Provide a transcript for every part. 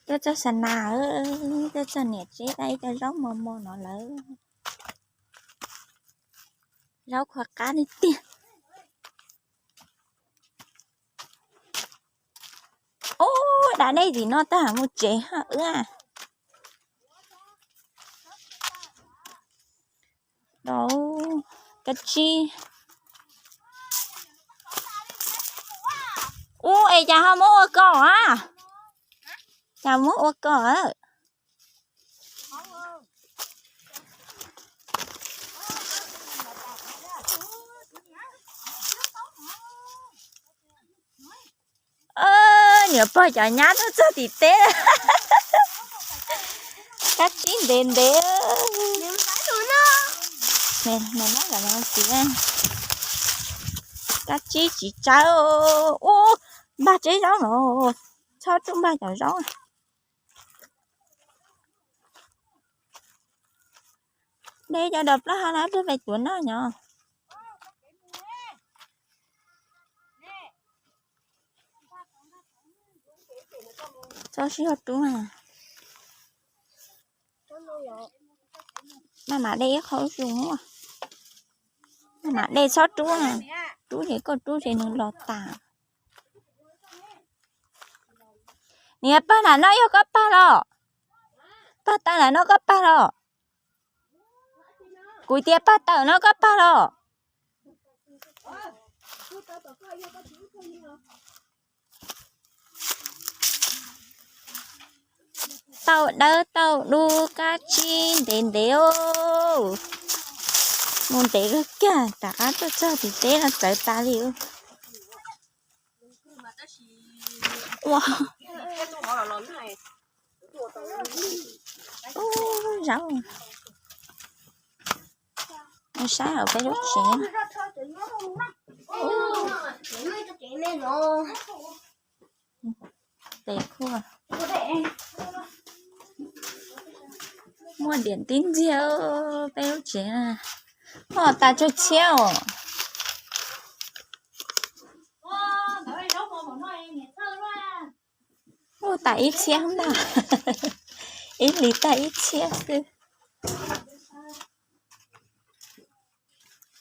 Tuaj txog xa nas, tuaj txog niam tsev dab ib co zaub mos mos no lawm. Zaub qhuav qab tiag tiag. Ub, da dej tim no tag mus tsev hab wb. Kab tsib. Ub, es cas ho muab ua koj a? Cas muab ua koj? Niam pog cov nyab tuaj txog tim teb. Kab tsib ntev ntev. Kab tsib tsis tsawg. Ub, npaj tseb zaub no, txhob rub npaj cov zaub. De cov dos plaub hau no peb tuav noj nyob. Txhob sib ho rub na. Maj mam de ib qho ub su. Maj mam de txhob rub na. Rub ces koj rub ces nws los tas. Niam, pag nram no yog koj pag los? Pag taw nram no koj pag los? Kuv tias pag taw no koj pag los? Tau dawb tau dub kab tsib ntev ntev. Mus ntev kawg kiag, rov qab tuaj txog tim teb no txawv tas li. Ua, zaub. Saib hauv peb lub tsev. Tes khuaj. Muaj diam tib ntxiag peb lub tsev. Ho tas tsawg txhiab os. Ua tas ib txhiab ntag. Ib hlis tag ib txhiab xwb.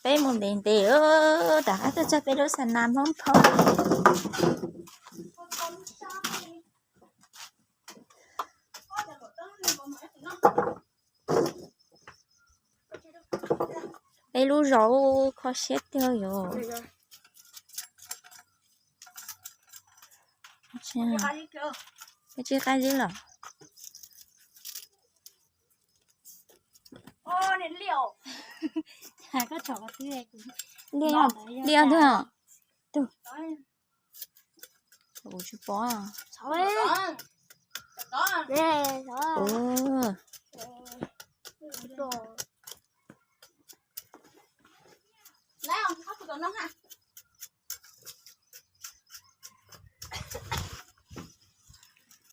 Peb mus ntev ntev, rov qab tuaj txog peb lub xa nas Hmoob Phaub. Peb lub zos kho siab tiag yom. Peb tsis qab zib los. Liaj, liaj ntag. Kuv tsis pom.